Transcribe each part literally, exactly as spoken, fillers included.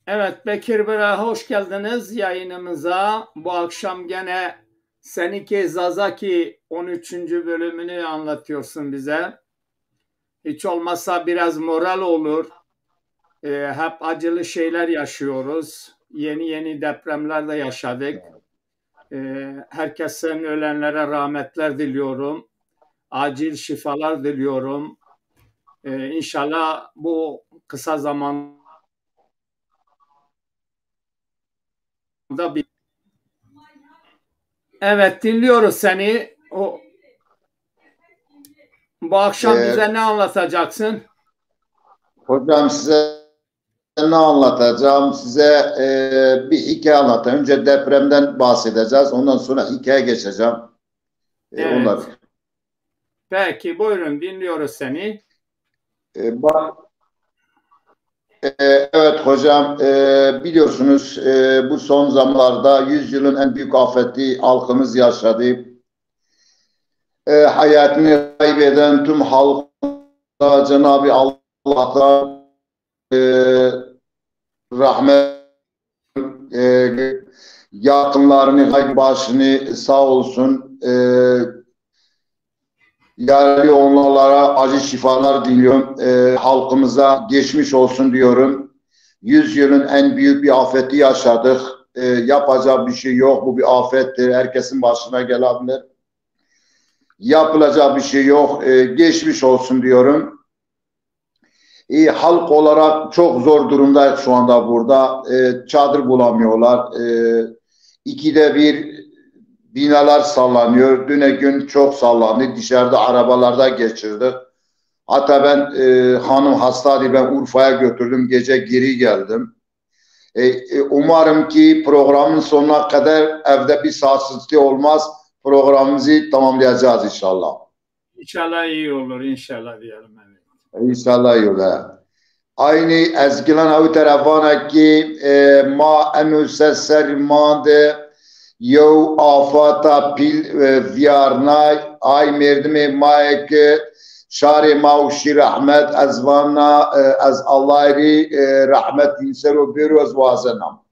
Evet, Bekir Bira, hoş geldiniz yayınımıza. Bu akşam gene Senikê Zazakî on üçüncü bölümünü anlatıyorsun bize. Hiç olmazsa biraz moral olur. Ee, hep acılı şeyler yaşıyoruz. Yeni yeni depremler de yaşadık. Ee, herkesin ölenlere rahmetler diliyorum. Acil şifalar diliyorum. Ee, inşallah bu kısa zamanda bir... Evet, dinliyoruz seni. O bu akşam Ee, bize ne anlatacaksın? Hocam, size ne anlatacağım? Size e, bir hikaye anlatacağım. Önce depremden bahsedeceğiz. Ondan sonra hikaye geçeceğim. E, Evet. Onlar. Peki, buyurun, dinliyoruz seni. E, bak, e, evet hocam, e, biliyorsunuz, e, bu son zamanlarda yüz yılın en büyük afeti halkımız yaşadı. E, hayatını kaybeden tüm halkımıza Cenab-ı Allah'tan e, rahmet, e, yakınlarını, başını sağ olsun. E, yaralı olanlara acil şifalar diliyorum. E, halkımıza geçmiş olsun diyorum. Yüz yılın en büyük bir afeti yaşadık. E, yapacak bir şey yok. Bu bir afettir. Herkesin başına gelebilir. Yapılacak bir şey yok. E, geçmiş olsun diyorum. E, halk olarak çok zor durumdayız şu anda burada. E, çadır bulamıyorlar. E, ikide bir binalar sallanıyor. Düne gün çok sallandı. Dışarıda arabalarda geçirdik. Hatta ben, e, hanım hastaydı, ben Urfa'ya götürdüm. Gece geri geldim. E, e, umarım ki programın sonuna kadar evde bir sarsıntı olmaz. Programımızı tamamlayacağız inşallah. İnşallah iyi olur, inşallah diyelim, evet. İnşallah iyi olur. Aynı ez gilan ew tera vana ki, e, ma eno ser ser mande yew afata pîl, e, viyarnay, ay merdimê ma ye ki şarê ma û şî rehmet, ez vana, e, ez Allahî rî, e, rehmet înser o bêro ez wazena.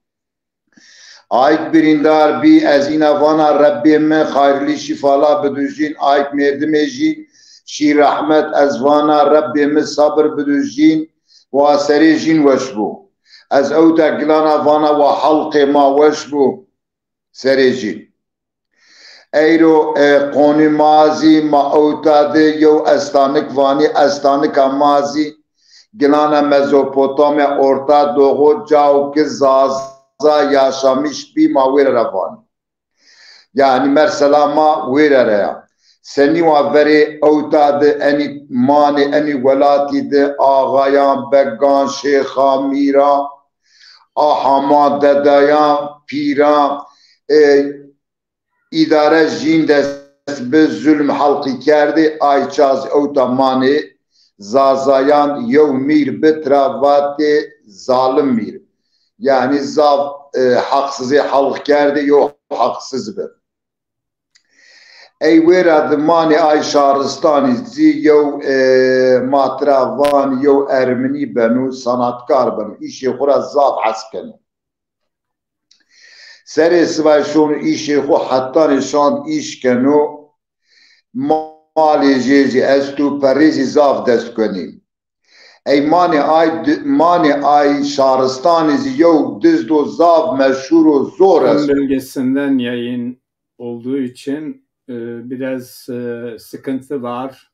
Ayk birîndar bî, ez îna vana Rebbê mi xayrlî şîfala bidujîn, ayk merdimê jî şî rehmet, ez vana Rebbê mi sabir bidujîn, wa serê jîn weş bû. Ez ewta gilana vana wa halqê ma weş bû, serê jîn. Eyro, e, qonî ma zî ma ewta di yew estanik vanî, estanika ma zî gilana Mezopotamya, Orta Doğu, cao ki Zaza yaşamış bî, ma wêre ra vanî. Yanî mersela ma wêre ra ya. Senî wa verê ewta di enî manê enî welatî di axayan, began, şêxan, mîran, a hama, dedayan, pîran, e, îdare jîn dest bi zulm halqî kerdê, ay çax zî ewta manê Zazayan yew mîr bi tira vatê zalim mîr. Yanî zaf, e, haqsizê halq kerdê, yew haqsiz bi. Ey wêra di manê ay şaristanî zî yew, e, ma tira van yew ermenî beno, sanatkar beno, îşê xwu ra zaf hes keno. Serê sibay şono îşê xwu, hetanê şand îş keno, malê jê zî esto, perrê zî zaf dest kenê. Ey manê ay di-, manê ay şaristanî zî yew dizdo zaf meşhur û zor Kum esto. Bölgesinden yayın olduğu için, e, biraz, e, sıkıntı var.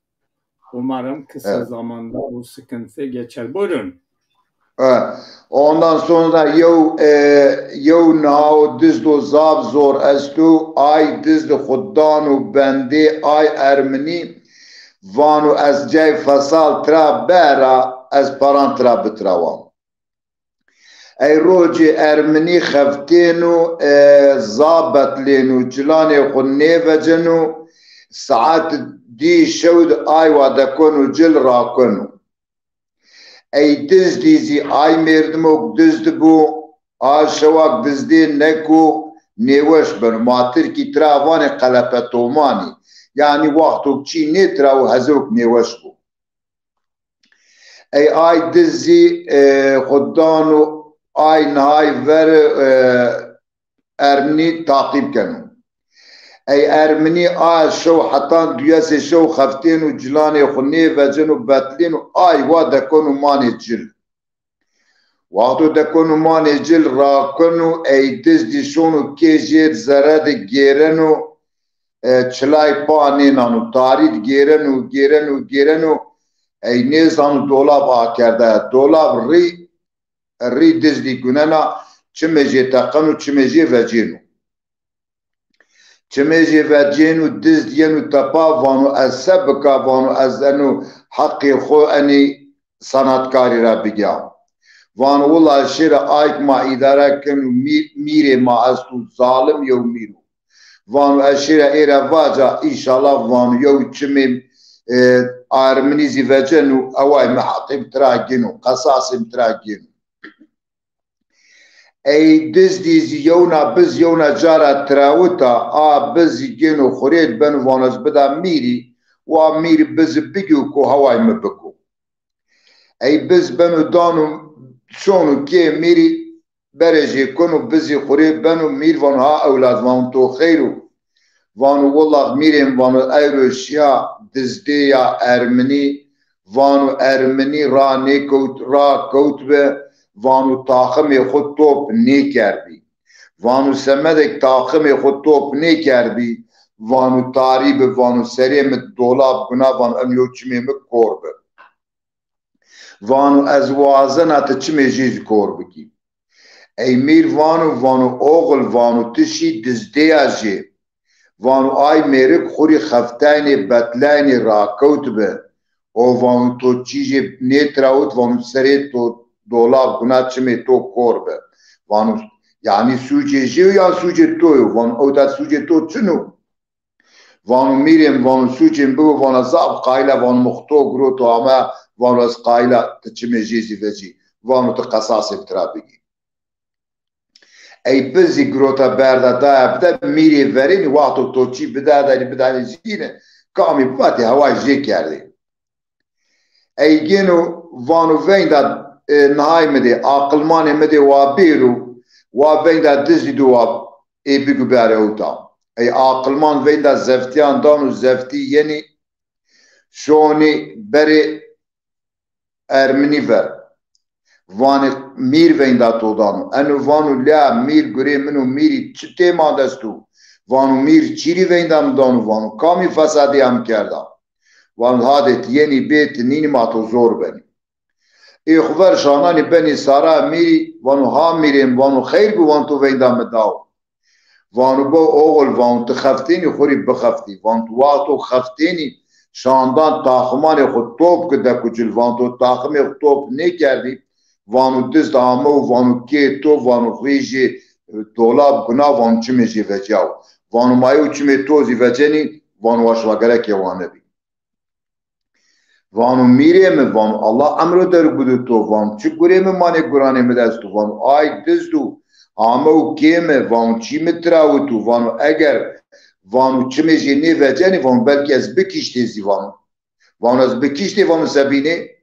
Umarım kısa Evet. zamanda bu sıkıntı geçer. Buyurun. E, ondan sonra yew, e, yew nao dizdo zaf zor esto, ay dizdi xwu dano bendê ay ermenî, vano ez cay fesal tira bera, ez paran tira bitirawa. Ey rocê ermenî xeftêno, e, zaf betlêno, cilanê xwu nêveceno, saet dî şew di ay wa dekeno cil, rakeno. Ey dizdî zî ay merdimok dizd bo, a şewak dizdê neko nêweş beno. Ma tirkî tira vanê qelepetomanî. Yanî wextok çî nê tira û hezok nêweş bo. Ey ay diz zî, e, xwu dano ay nihay ver, e, Ermenî taqîb keno. Ey Ermenî a şew hetan duyesê şew xeftên û cilanê xwu nêveceno betlên û ay wa dekeno manê cil. Wexto dekeno manê cil rakeno, ey dizdî şono kê jê zere de gêreno, e, çilay pa nênano, tarî de gêreno, gêreno, gêreno, ey nêzano dolab akerde. Dolab rî, rî dizdî gunena, çimê jê teqeno, çimê jê vecêno. Çimê jê vecêno, dizd yeno tepa, vano ez se bika, vano ez eno heqê xo enê sanatkarî ra bigîya. Vano willa şêre ayk ma îdare keno, mî-, mîrê ma esto, zalim yew mîr o. Vano ez şêre ê ra vaca, înşallah vano yew çimê, e, Ermenî zî veceno, eway mi heqê mi tira gêno, qesasê mi tira gêno. Ey dizdî zî yewna biz yewna ca ra tirawita, a biz zî gêno xurêd beno vano ez bida mîrî, wa mîrî bizi bigîyo ko heway mi biko. Ey biz beno dano şono kê mîrî, berê jê kuno bizî xurê beno, mîr vano ha ewlad, vano to xeyr o. Vano willa mîrê mi, vano ewro şîya dizdê ya Ermenî, vano Ermenî ra nêkewt, ra kewt bi, vano taximê xwu top nêkerdbî. Vano semedek taximê xwu top nêkerdbî, vano tarî bi, vano serê mi dolab guna, vano eno yew çimê mi kor bi. Vano ez wazena ti çimê jê zî kor bikî. Ey mîr vano, vano oxil, vano ti şî dizdêya jê. Vano ay mêrik xwu rî xeftaynê betlaynê rakewt bi. O vano to çî jê nêtirawit, vano serê to dolab guna, çimê to kor bi. Vano yanî sûcê jê yo yan sûcê to yo? Vano ewta sûcê to çin o? Vano mîrê mi, vano sûcê mi bibo, vano zaf qayîl a, vano mi xwu to giroto ame, vano ez qayîl a ti çimê jê zî vecî, vano ti qesasê mi tira bigî. Ey biz zî girota berda daya bide mîrê verênî, wexto to çî bida de, bidanê jîne, kamî bivatê heway jê kerdê. Ey gêno vano veynda, e, nihay mi dê, aqilmanê mi dê wa bêro, wa veynda dizdî do wa ê bigû biarê ewta. Ey aqilman veynda zeftîyan dano, zeftî yenî şonî berê Ermenî ver. Vanê mîr veynda to dano. Eno vano la mîr gurê min o, mîrî çi têma dest o? Vano mîr çîrî veynda mi dano, vano kamî fesadîya mi kerda? Vano hadê ti yenî bê, ti nînî ma to zor benî. Ê xwu ver şananî benî sara mîrî, vano ha mîrê mi, vano xeyr bi, vano to veynda mi dao. Vano bo oxil, vano ti xeftênî xwu rî bixeftî. Vano ti wexto xeftênî şandan taximanê xwu top ki dek û cil, vano to taximê xwu top nêkerdî. Vano dizd ame û vano kê to, vano xwê jê, e, dolab guna, vano çimê jê vecîyaw. Vano ma yew çimê to zî vecenî, vano wa şima gerek yewane bî. Vano mîrê mi, vano Allah emro derg bido to, vano çi gurê mi manê guranê mi de esto, vano ay dizd o, ame û kê mi, vano çî mi tirawito, vano eger, vano çimê jê nêvecenî, vano belkî ez bikiştê zî, vano. Vano ez bikiştê, vano sebînê.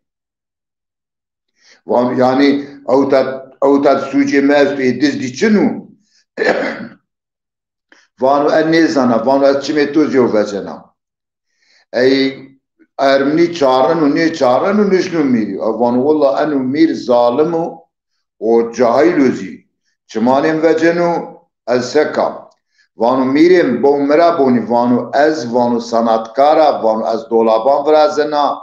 Vano yanî ewta, ewta sûcê mi esto, ê dizdî çin o? Vano ez nêzana, vano ez çimê to zî yew vecena. Ey Ermenî çareno, nêçareno, nişno mîrî. Vano willa eno mîr zalim o, o cahîl o zî. Çimanê mi veceno, ez seka. Vano mîrê mi, bo mi ra bonî, vano ez, vano sanatkar a, vano ez dolaban virazena,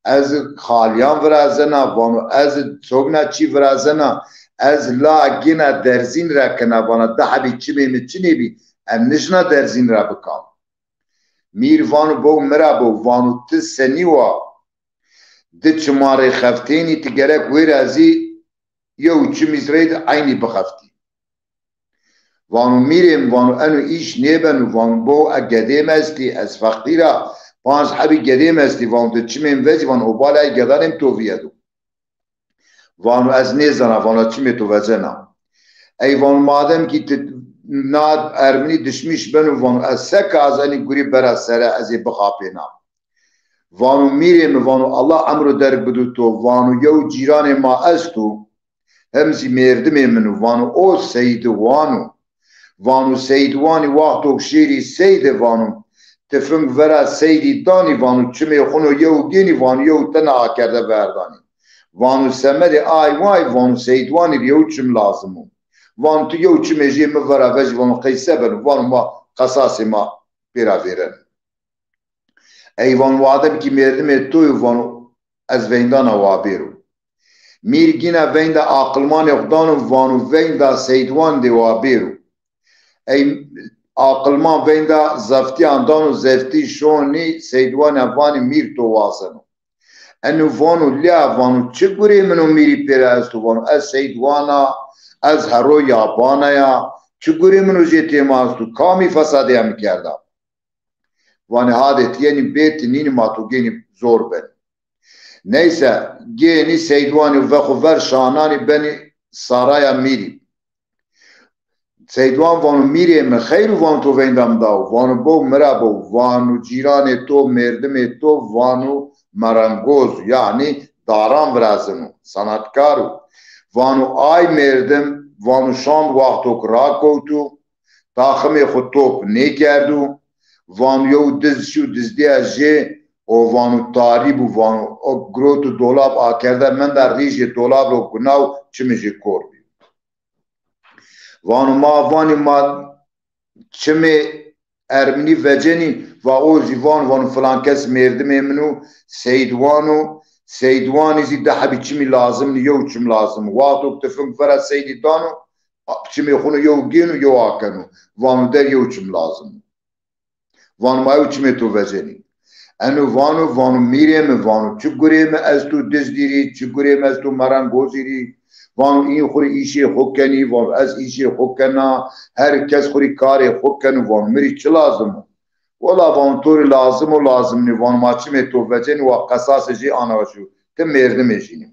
ez xalîyan virazena, vano ez sogna çî virazena, ez la gêna derzîn ra kena, vana di hebî çimê mi çinê bî, ez nişna derzîn ra bikam. Mîr vano bo mi ra bo, vano ti senî wa di çiman rê xeftênî, ti gerek wêra zî yew çimî reyde eynî bixeftî. Vano mîrê mi, vano eno îş nêbeno, vano bo e gedê mi estî, ez feqîr a, panc hebî gedê mi estî, vano ti çimê mi vecî, vano obalê ey gedanê mi to vîyedo. Vano ez nêzana, vano çimê to vecena. Ey vano madem kî ti na Ermenî dişmîş beno, vano ez seka ez enî gurî bera sere, ez ê bixapêna. Vano mîrê mi, vano Allah emro derg bido to, vano yew cîranê ma esto, hem zî mêrdimê min o. Vano o Seydîwan o. Vano Seydîwanî wexto şêrî Seydî vano, tifing vera Seydî danî vano, çimê xwu no yew gênî vano, yew tena akerde verdanî. Vano semedê ay way vano Seydîwanî rê yew çim lazim o. Vano tu yew çimê jê mi vera vejî vano qey se beno, vano ma qesasê ma pêra vêreno. Ey vano, wadem kî mêrdimê to yo, vano ez veyndana wa bêro. Mîr gîna veynda aqilmanê xwu dano, vano veynda Seydîwan de wa bêro. Ey aqilman veynda zeftîyan dano, zeftî şonî Seydîwana vanî mîr to wazeno. Eno vano lîya, vano çi gurê min o mîrî pêra esto, vano ez Seydîwan a, ez hero yabana ya, çi gurê min o jê têma esto, kamî fesadê ya mi kerda? Vanê hadê ti yenî bê, ti nînî ma to gênî zor benî. Neyse, gênî Seydîwanî ve xwu ver şananî benî saraya mîrî. Seydîwan vano mîrê mi xeyr o, vano to veynda mi da o. Vano bow mi ra bow, vano cîranê to, mêrdimê to, vano merengoz o, yanî daran virazeno, sanatkar o. Vano ay mêrdim, vano şand wexto ki rakewto, taximê xwu top nêkerdo, vano yew dizd şîyo dizdîya jê û vano tarî bû, vano o giroto dolab, akerde menda, rîjê dolab ro guna û çimê jê kor bîyo. Vano ma vanî ma çimê ermenî vecenî, va o zî vano, vano filan kes mêrdimê min o, Seydîwan o, Seydîwanî zî di hebî çimî lazim nî, yew çim lazim o. Wexto ki tifing vera Seydî dano, çimê xwu no yew gêno, yew akeno. Vano der yew çim lazim o. Vano ma yew çimê to vecenî. Eno vano, vano mîrê mi, vano çi gurê mi esto dizdî rî, çi gurê mi esto merengozî rî. Vano î xwu rê îşê xwu kenî, vano ez îşê xwu kena, her kes xwu rê karê xwu keno, vano mi rê çi lazim o? Wela vano to rê lazim o lazim nî, vano ma çimê to vecenî, wa qesasê jê ana şo, ti mêrdimê jî nî.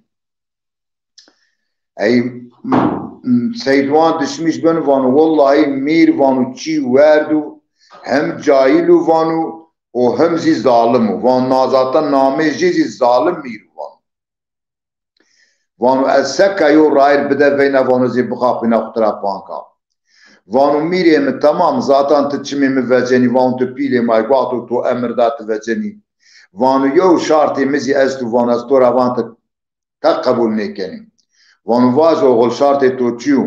Ey, m-, m-, Seydwan dişmîş beno, vano wellahî mîr, vano çî werd o, hem cahil o, vano, û hem zî zalim o. Vano na zaten namê jê zî zalim mîr o, vano. Vano ez seka yew rayîr bide veyna, vano zê bixapîna xwu tira panka. Vano mîrê mi, temam, zaten ti çimê mi vecenî, vano tu pîlê ma yî, wexto to emir da ti vecenî. Vano yew şartê mi zî esto, vano ez to ra van ti qe qebul nêkenî. Vano vaje oxil, şartê to çi yo?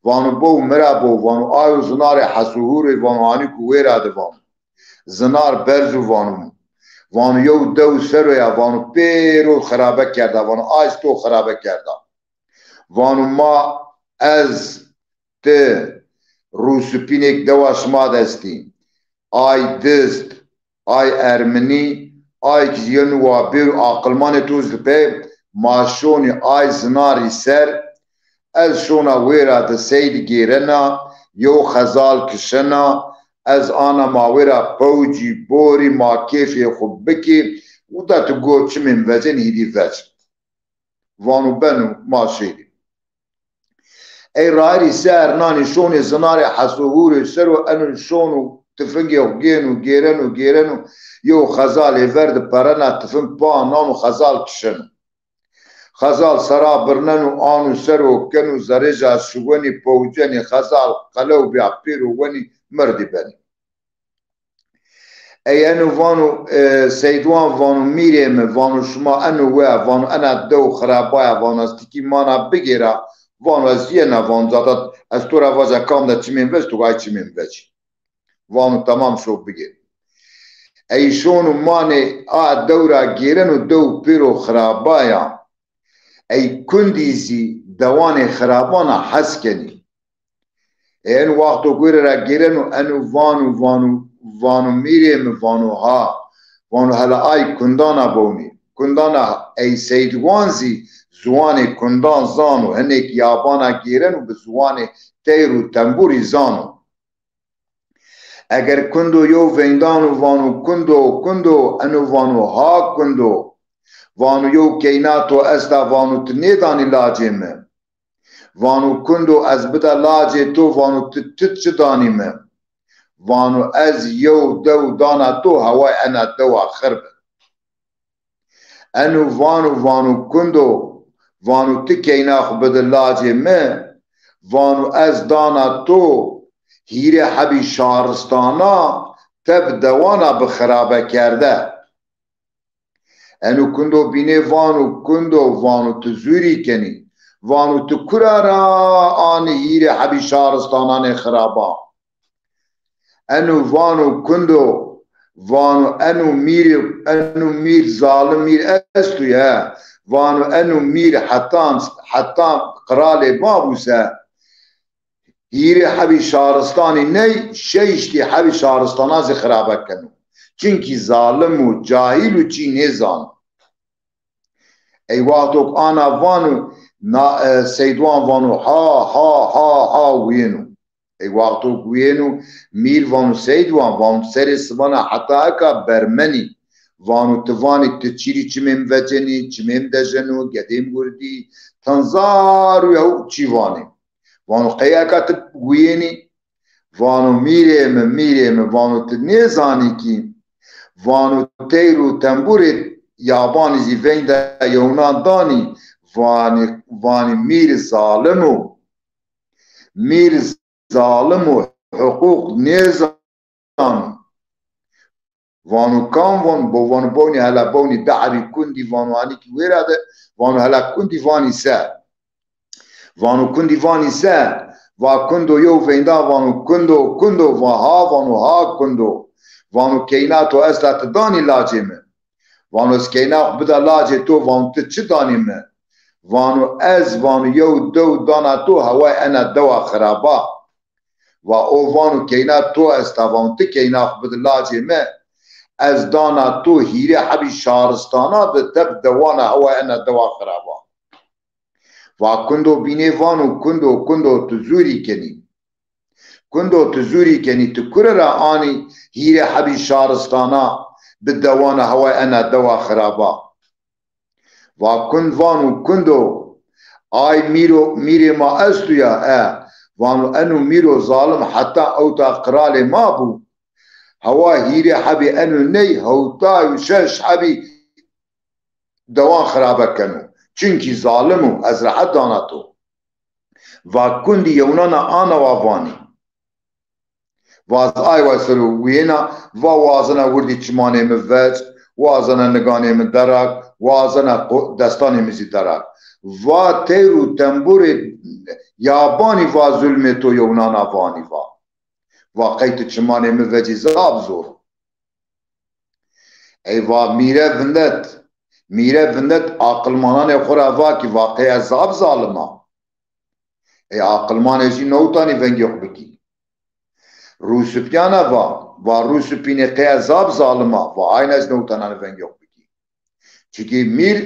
Vano bow mi ra bow, vano ayo zinarê Hesûhûrê, vano hanî ku wêra de, vano zinar berz o, vano. Vano yew dew ser o ya, vano pêro xirabe kerda, vano ay zî to xirabe kerda. Vano ma, ez, ti, rûsipînêk dewa şima de estî. Ay dizd, ay ermenî, ay ki zî yeno wa bêro, aqilmanê to zî pê, ma şonî ay zinarî ser, ez şona wêra de Seydî gêrena, yew xezal kişena, ez ana ma wêra pewcî, borî, ma kêfê xwu bikî, uda ti go çimê mi vecenî, hîdî vec. Vano beno, ma şêrî. Ey rayîrî ser nanî şonê zinarê Hesûhûrê ser o, eno şono tifingê xwu gêno, gêreno, gêreno, yew xezalê ver de perena, tifing pa nano, xezal kişeno. Xezal sera birneno, ano ser o, keno zerêca, şiwenî, pewcenî, xezal qelew bîya, pêro wenî, mirdî benî. Ey eno vano, e, Seydwan vano, mîrê mi, vano, şima eno we, vano, ena dew xirabaya, vano, ez tikî mana bigêra, vano, ez yena, vano, zaten ez to ra vaja kam de çimên vec, tu gay çimên vec. Vano, temam, şo bigêr. Ey şono manê a dew ra gêreno, dew pêro xirabaya. Ey kundî zî dewanê xirabana hes kenî. Ê eno wexto ku wêre ra gêreno, eno vano, vano, vano mîrê mi, vano ha. Vano hele ay kundana bewnî. Kundana ey Seydwan zî ziwanê kundan zano, hinêk yabana gêreno bi ziwanê teyr û tembûrî zano. Eger kundo yew veyndano vano kundo, kundo, eno vano ha kundo. Vano yew keyna to esta, vano ti nêdanî lacê mi. Vano kundo ez bida lacê to, vano ti, ti çi danî mi? Vano ez yew dew dana to, heway ena dewa xir bi. Eno vano, vano kundo, Vano ti keyna xwu bide lacê mi. Vano ez dana to hîrê hebî şaristana, te bi dewana bi xirabe kerde. Eno kundo bînê vano kundo, vano ti zûrî kenî. Vano ti kura ra anî hîrê hebî şaristananê xiraban? Eno vano kundo, vano eno mîrê, eno mîr zalim mîr esto ya. Vano eno mîr hetan, hetan qiralê ma bû se, hîrê hebî şaristanî ney, şeştî hebî şaristana zî xirabe keno. Çimkî zalim û cahîl û çî nêzano. Ey wexto ke ana vano, na, e, Seydwan vano ha ha ha ha wîyeno. Ey wexto ke wîyeno, mîr vano Seydwan, vano serê sibana heta eka bermenî. Vano ti vanî ti çîrî çimê mi vecenî, çimê mi dejeno, gedê mi wirdî, ten zar û yew çî vanî. Vano qey eka ti wîyênî? Vano mîrê mi, mîrê mi, vano ti nêzanî kî, vano teyr û tembûrê yabanî zî veynda yewnan danî, vanî, vanî mîr zalim o. Mîr zalim o, huqûq nêzano. Vano kam? Vano bo, vano bewnî, hela bewnî di hebî kundî, vano anî kî wêra de, vano hela kundî vanî se. Vano kundî vanî se, va kundo yew veynda vano kundo, kundo, va ha, vano ha kundo. Vano keyna to esta ti danî lacê mi? Vano ez keyna xwu bida lacê to, vano ti çi danî mi? Vano ez, vano yew dew dana to, heway ena dewa xiraba. Va o vano keyna to esta, vano ti keyna xwu bidi lacê mi, ez dana to hîrê hebî şaristana bi te bi dewana hewa ena dewa xiraba. Va kundo bînê vano kundo, kundo tu zûrî kenî. Kundo tu zûrî kenî, tu kure ra anî hîrê hebî şaristana bi dewana hewa ena dewa xiraba. Va kund vano kundo, ay mîro, mîrê ma esto ya? E, vano eno mîro zalim heta ewta qiralê ma bû. Hewa hîrê hebî eno ney, hewtay û şeş hebî dewan xirabe keno. Çimkî zalim o, ez rehet dana to. Va kundî yewnana ana wa vanî. Va ez ay wa ser o wîyêna, va wazena wirdî çimanê mi vec, wazena niganê mi derak, wazena qo-, destanê mi zî derak. Va teyr û tembûrê yabanî va zulmê to yewnan a vanî va. Va qey ti çimanê mi vecî zaf zor. Ey va mîre vindet. Mîre vindet aqilmananê xwu ra va kî va qey ez zaf zalim a. Ey aqilmanê jî newtanî vengê xwu bikî. Rûsipîyana va, va rûsipînê qey ez zaf zalim a, va ayna ez newtananî vengê xwu bikî. Çikî mîr,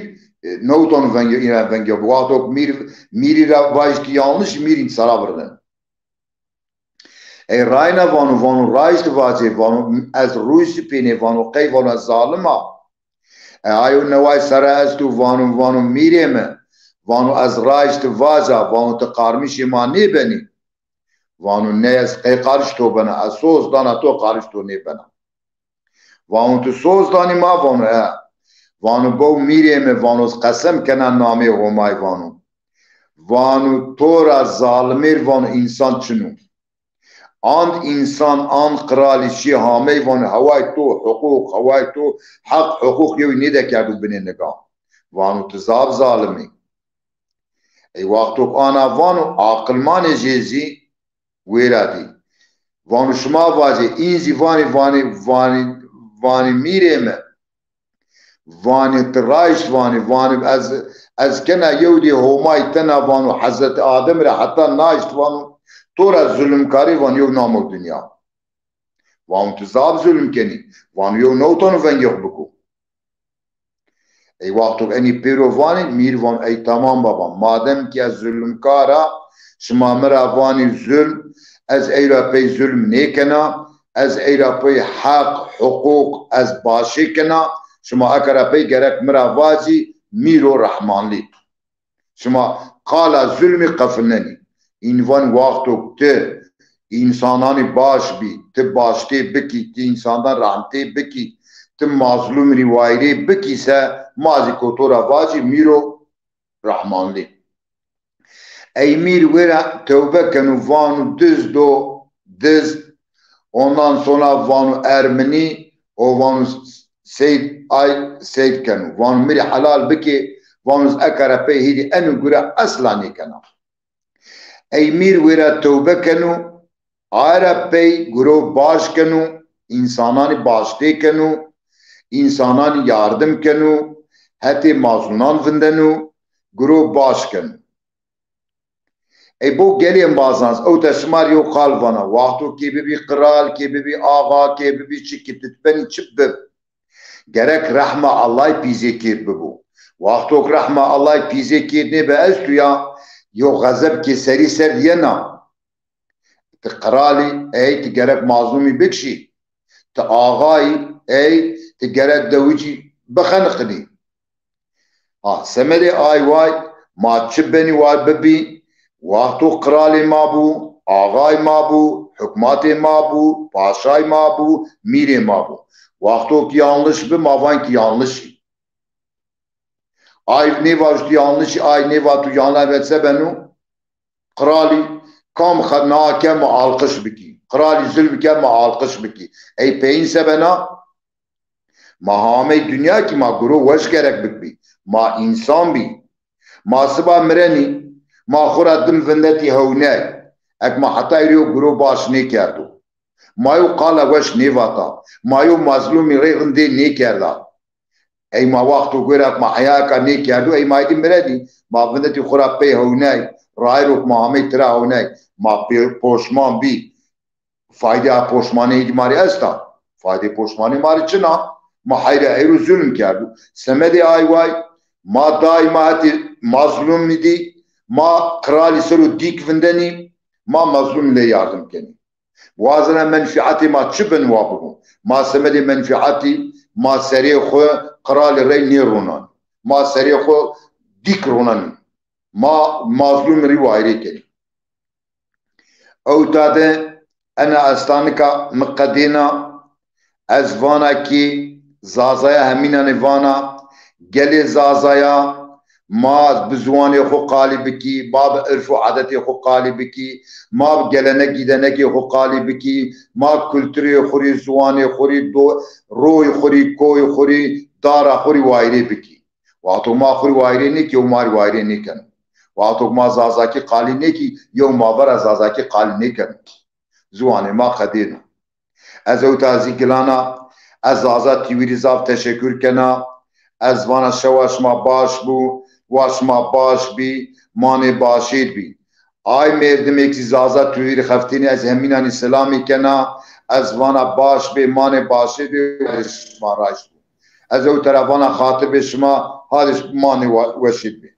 e, newtan vengê, îna vengê xwu. Wexto ke mîr, mîrî ra vajî ti yanlış, mîrî sera virden. Ey rayna vano, vano raşt vacê, vano ez rûsipînê, vano qey vano ez zalim a. E, ayo neway sere esto, vano, vano mîrê mi, vano ez raşt vaca, vano ti qarmişê ma nêbenî. Vano ney, ez qey qariş to bena, ez soz dana to, qariş to nêbena. Vano tu soz danî ma? Vano e. Vano bew mîrê mi, vano ez qesem kena namê Homay, vano. Vano to ra zalimêr, vano însan çin o. And însan, and qiralî şî hamey, vano heway to huqûq, heway to heq, huqûq yewî nêdekerdo binê nigan. Vano ti zaf zalim î. Ey wexto ke ana vano, aqilmanê jê zî wêra dî. Vano şima vacê, în zî vanî, vanî, vanî, vanî mîrê mi. Vanî ti raşt vanî, vanî ez, ez kena yew dê Homay tena, vano Hezretî Ademî ra heta naşt, vano to ra zulmkarî, vano yew namo dinya. Vano ti zaf zulm kenî, vano yew newtano vengê xwu biko. Ey wexto ke enî pêro vanî, mîr vano ey tamam baba, madem kî ez zulmkar a, şima mi ra vanî zulm, ez ey ra pey zulm nêkena, ez ey ra pey heq, huqûq, ez başê kena, şima eke ra pey gerek mi ra vacî mîro rehmanlî. Şima qala zulmî qefilnenî. În vanî wexto ke ti însananî baş bî, ti baştê bikî, ti însandan rehmtê bikî, ti mazlûm rî wayîrê bikî se, ma zî ko to ra vacî mîro Rahmanlî. Ey mîr wêra tewbe keno, vano dizd o, dizd. Ondan sonra vano Ermenî, o vano seyd, ay seyd keno. Vano mi rê helal bikê, vano ez eka ra pey hêdî eno gure esla nêkena. Ey mîr wêra tewbe keno, aye ra pey guro baş keno, însananî baştê keno, însananî yardim keno, hetê mazlûnan vindeno, guro baş keno. Ey bo gelê embazan, ewta şima rê yew qal vana, wexto kê bibî qral, kê bibî axa, kê bibî çi, kê tu benî çi bib, gerek rehma Allahî pîzê kêr bibo. Wexto ke rehma Allahî pîzê kêr nêbe esto ya, yew xezeb kê serî ser yena. Ti qral î, ey ti gerek mazlûmî bikişî. Ti axa yî, ey ti gerek dewicî bixeniqinî. Ha, semedê ay way, ma çi benî way bibî, wexto qralê ma bû, axay ma bû, hukmatê ma bû, paşay ma bû, mîrê ma bû. Wexto ki yanlış bi, ma van ki yanlış î. Ay nêva tu yanlış î, ay nêva tu yanlış, ebe se beno? Qralî kam xena ke ma alqış bikî. Qralî zulm ke ma alqış bikî. Ey peyin se bena? Ma hamey dinya kî ma guro weş gerek bikbî. Ma însan bî. Ma siba mirenî, ma xwu ra dim vindetî hewney. Ek ma hetay rê yo guro baş nêkerdo. Ma yo qala weş nêvata. Ma yo mazlûmî rê rindê nêkerda. Ey ma wexto gore ma heyaka nêkerdo, ey ma êdî mirenî. Ma vindetî xwu ra pey hewney. Rayro ma hamey tira hewney. Ma pê-, poşman bî. Faydê a poşmanê êdî ma rê esta? Faydê poşmanê ma rê çin a. Ma heyra eyro zulm kerdo. Semedê ay way, ma daîma hetê mazlûmî dî, ma qralî ser o dîk vindenî, ma mazlûmî lê yardim kenî. Wazena menfîatê ma çi bin wa bibo. Ma semedê menfîatî, ma serê xwu qralî rey nêronan. Ma serê xwu dîk ronanî. Ma mazlûmî rê wayîrê kenî. Ewta de ena estanika mi qedêna, ez vana kî Zazaya hemînanê vana, gelê Zazaya, ma bi ziwanê xwu qalî bikî, ma bi irf û adetê xwu qalî bikî, ma bi gelenek gîdenekê xwu qalî bikî, ma kulturê xwu rê, ziwanê xwu rê, do-, royê xwu rê, koyê xwu rê, dara xwu rê wayîrê bikî. Wexto ma xwu rê wayîrê nêkî, yew ma rê wayîrê nêkeno. Wexto ma Zazakî qalî nêkî, yew ma vera Zazakî qalî nêkeno. Ziwanê ma qedêno. Ez ewta zî gilana, ez Zaza T V rî zaf teşekur kena. Ez vana şewa şima baş bû, wa şima baş bî, manê başêr bî. Ay merdimêk zî Zaza T V rî xeftênî ez hemînanî selamî kena. Ez vana baş bê, manê başêr bê, şima raşt bû. Ez ewta ra vana xatir bê şima, hadê manê wa-, weşîr bê.